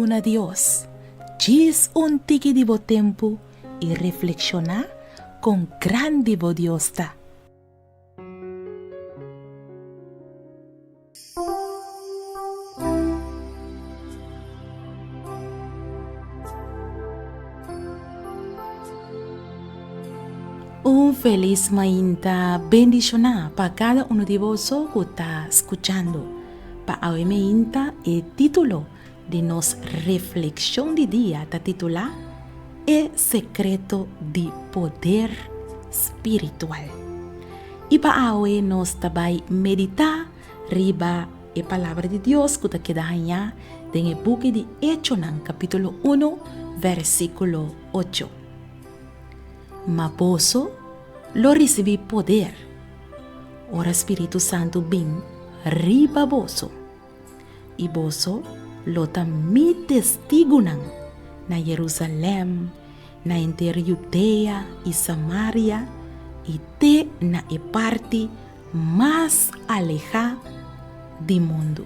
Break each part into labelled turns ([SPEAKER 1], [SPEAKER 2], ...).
[SPEAKER 1] Duna Dios djis un tiki di bo tempu i reflekshoná kon grandi bo Dios ta. Un felis mainta bendishoná pa kada uno di boso ku ta skuchando. Pa awe mainta e título di nos reflekshon di dia ta titulá E Sekreto di Poder Spiritual. I pa awe nos ta bai meditá riba e Palabra di Dios ku ta keda hañá den e buki di Echonan kapítulo uno versíkulo ocho. Ma boso lo risibí poder ora spiritu santu bin riba boso, i boso lo ta mi testigunan na Jerusalèm, na henter Judea i Samaria i te na e parti mas alehá di mundu.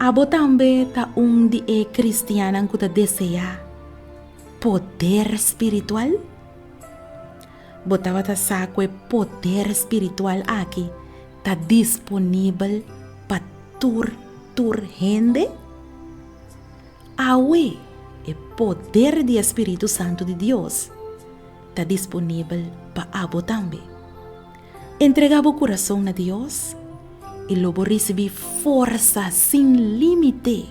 [SPEAKER 1] Abo tambe ta un di e kristiannan ku ta deseá poder spiritual? Bo tabata sa ku e poder spiritual aki ta disponibel pa tur tur hende? Awe, e poder di e spiritu santu di Dios ta disponibel pa abo tambe. Entregá bo kurason na Dios i lo bo risibí forsa sin límite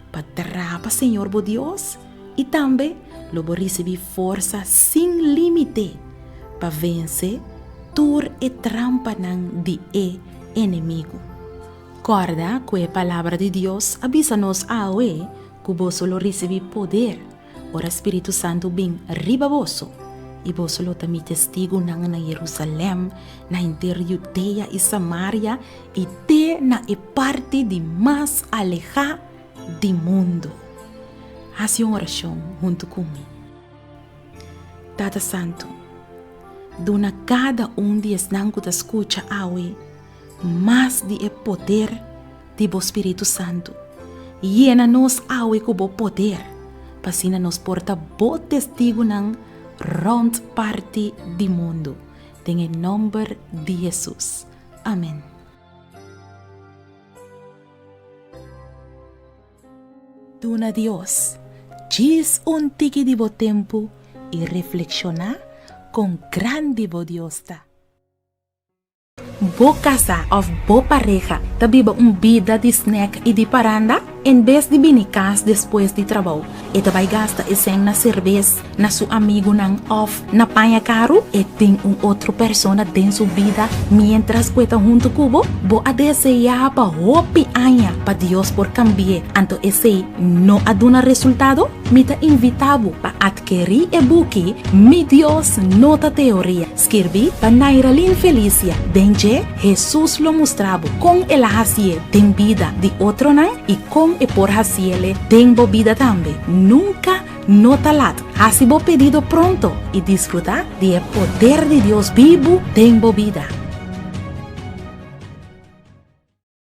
[SPEAKER 1] pa traha pa Señor bo Dios i tambe lo bo risibí forsa sin límite pa vense tur e trampanan di e enemigu. Kòrda ku e Palabra di Dios a bisa nos awe ku boso lo risibí poder ora Spiritu Santu bin riba boso, i boso lo ta mi testigunan na Jerusalèm, na henter Judea i Samaria i te na e parti di mas alehá di mundu. Hasi un orashon huntu ku mi. Tata Santu, duna kada un di esnan ku ta skucha awe mas di e poder di bo Spiritu Santu. Yena nos awe ku bo poder, pa asina nos por ta bo testigunan rònt parti di mundu. Den e nòmber di Hesus. Amen. Duna Dios djis un tiki di bo tempu i reflekshoná kon grandi bo Dios ta. Bo kasá òf bo pareha ta biba un bida di snèk i di paranda? En bes di bini kas despues di trabou, e ta bai gasta e sèn na serbes, na su amigunan òf na paña karu? E tin un otro persona den su bida miéntras ku e ta huntu ku bo? Bo a deseá pa hopi aña pa Dios por kambi'é, anto esei no a duna resultado? Mi ta invitá bo pa atkerí e buki Mi Dios No Ta Teoria, skirbí pa Nairalyn Felicia. Den dje, Hesus lo mustra bo kon el a hasié den bida di otronan i kon e por hasiele den bo bida tambe. Nunka no ta lat. Hasi bo pedido pronto i disfrutá di e poder di Dios bibu den bo bida.